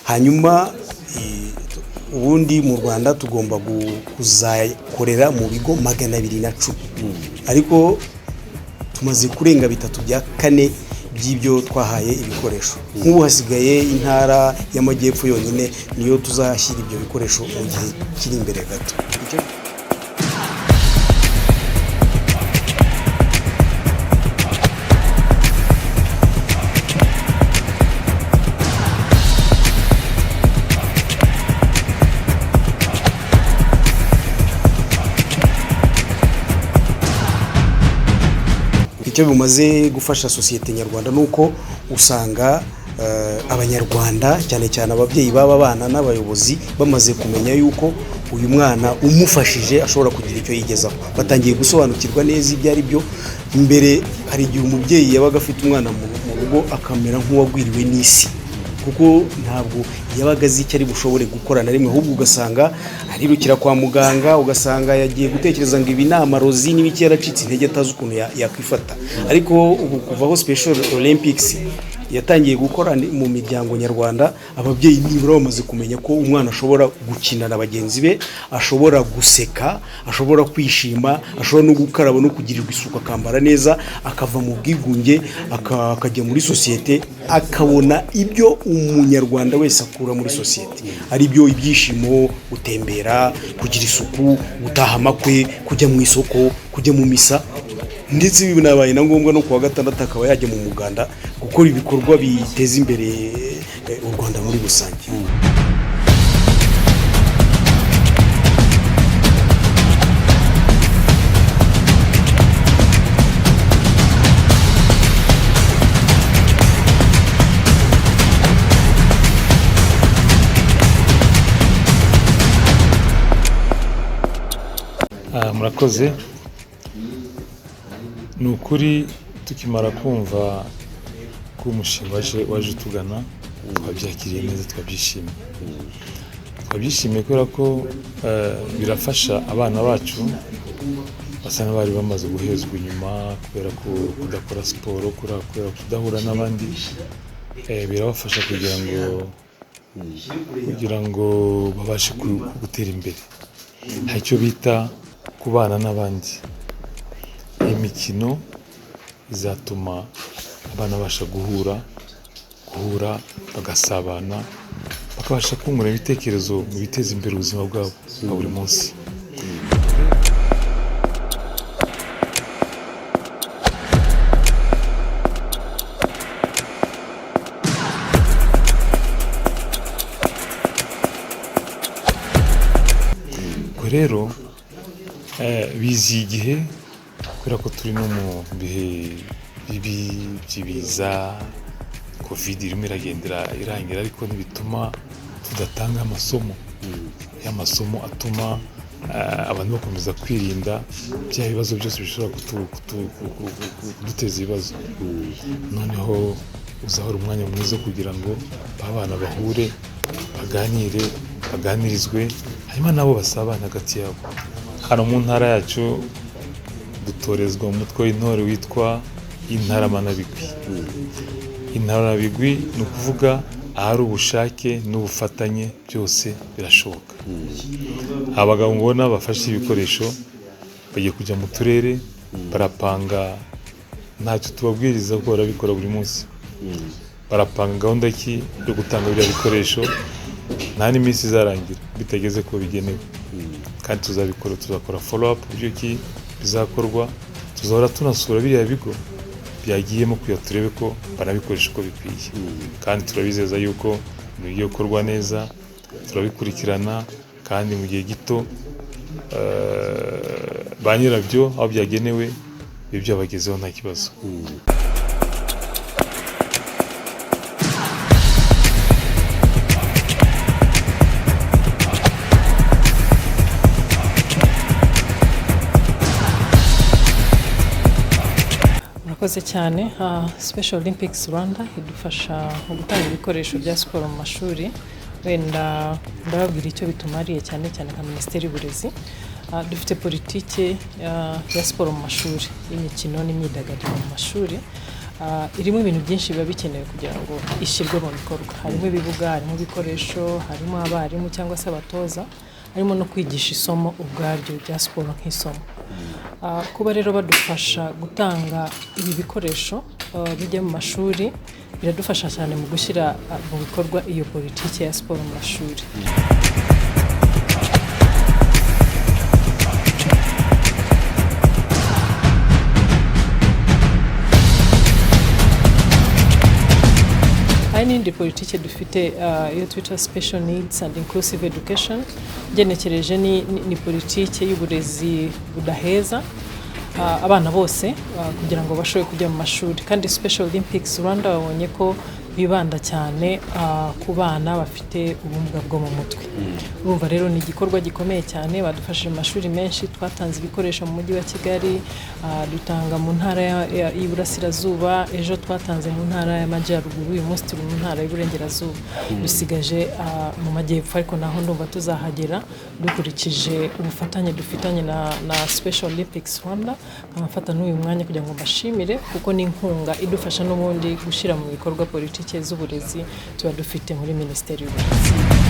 Hanyuma ubundi mu Rwanda tugomba kuzakorera mu bigo 210, ariko tumaze kurenga 3/4 by'ibyo twahaye ibikoresho. Nk'ubu hasigaye intara y'Amajyepfo yonyine niyo tuzashyira ibyo bikoresho mu gihe kiri imbere gato. Icyo bimaze gufasha sosiyete nyarwanda ni uko usanga Abanyarwanda, cyane cyane ababyeyi b'aba bana n'abayobozi, bamaze kumenya yuko uyu mwana umufashije ashobora kugira icyo yigezaho. Batangiye gusobanukirwa neza ibyo ari byo. Mbere hari igihe umubyeyi yabaga afite umwana mu rugo akamera nk'uwagwiriwe n'isi, kuko ntabwo yabaga azi icyo ari bushobore gukora na rimwe, ahubwo ugasanga arirukira kwa muganga, ugasanga yagiye gutekereza ngo ibi ni amarozi n'ibiki, yaracitse intege, atazi ukuntu yakwifata. Ariko ubu kuvaho Special Olympics yatangiye gukora mu miryango nyarwanda, ababyeyi nibura bamaze kumenya ko umwana ashobora gukina na bagenzi be, ashobora guseka, ashobora kwishima, ashobora no gukaraba no kugirirwa isuku, akambara neza, akava mu bwigunge, akajya muri sosiyete, akabona ibyo Umunyarwanda wese akura muri sosiyete, ari byo ibyishimo, gutembera, kugira isuku, gutaha amakwe, kujya mu isoko, kujya mu misa, ndetse binabaye na ngombwa no kuwa gatandatu akaba yajya mu muganda gukora ibikorwa biteza imbere u Rwanda muri rusange. Murakoze. Ni ukuri, tukimara kumva ko umushinga waje utugana, twabyakiriye neza, twabyishimiye kubera ko birafasha abana bacu basa n'abari bamaze guhezwa inyuma kubera kudakora siporo, kubera kudahura n'abandi. Birabafasha kugira ngo babashe gutera imbere. Hari icyo bita kubana n'abandi. Iyi mikino izatuma abana babasha guhura, bagasabana, bakabasha kungurana ibitekerezo mu biteza imbere ubuzima bwabo bwa buri munsi. Ubwo rero biziye igihe, kubera ko turi no mu bihe bibi by'ibiza. Covid irimo iragendera irangira, ariko ntibituma tudatanga amasomo y'amasomo atuma abantu bakomeza kwirinda bya bibazo byose bishobora kuduteza ibibazo. Noneho uzahora umwanya mwiza kugira ngo ba bana bahure, baganire, baganirizwe, hanyuma nabo basabane hagati yabo. Hano mu ntara yacu dutorezwa mu mutwe w'intore witwa Intaramabigwi. Intaramabigwi ni ukuvuga ahari ubushake n'ubufatanye byose birashoboka. Abagabo ngona bafashe ibikoresho bagiye kujya mu turere, barapanga, ntacyo tubabwiriza kuko barabikora buri munsi. Barapanga gahunda ki yo gutanga biriya bikoresho, nta n'iminsi izarangira bitageze ku bigenewe, kandi tuzabikora, tuzakora follow up uburyo ki bizakorwa. Tuzahora tunasura biriya bigo byagiyemo kugira turebe ko banabikoresha uko bikwiye, kandi turabizeza yuko ibintu bigiye gukorwa neza. Turabikurikirana, kandi mu gihe gito ba nyirabyo aho byagenewe bibe byabagezeho nta kibazo. Murakoze cyane. Special Olympics Rwanda idufasha mu gutanga ibikoresho bya siporo mu mashuri. Wenda ndababwira icyo bitumariye, cyane cyane nka Minisiteri y'Uburezi. Dufite politike ya siporo mu mashuri, y'imikino n'imyidagaduro mu mashuri. Irimo ibintu byinshi biba bikenewe kugira ngo ishyirwe mu bikorwa. Harimo ibibuga, harimo ibikoresho, harimo abarimu cyangwa se abatoza, harimo no kwigisha isomo ubwaryo rya siporo nk'isomo. Kuba rero badufasha gutanga ibi bikoresho bijya mu mashuri, biradufasha cyane mu gushyira mu bikorwa iyo politiki ya siporo mu mashuri. Hari n'indi politiki dufite, iyo twita Special Needs and Inclusive Education. Ngenekereje ni politiki y'uburezi budaheza abana bose, kugira ngo bashobore kujya mu mashuri. Kandi Special Olympics Rwanda babonye ko bibanda cyane ku bana bafite ubumuga bwo mu mutwe. Urumva rero ni igikorwa gikomeye cyane. Badufashije mu mashuri menshi, twatanze ibikoresho mu Mujyi wa Kigali, dutanga mu Ntara y'Iburasirazuba, ejo twatanze mu Ntara y'Amajyaruguru, uyu munsi turi mu Ntara y'Iburengerazuba, dusigaje mu Majyepfo, ariko naho ndumva tuzahagera dukurikije ubufatanye dufitanye na Special Olympics Rwanda. Nkaba mfata n'uyu mwanya kugira ngo mbashimire, kuko ni inkunga idufasha n'ubundi gushyira mu bikorwa politiki z'uburezi tuba dufite muri Minisiteri y'Uburezi.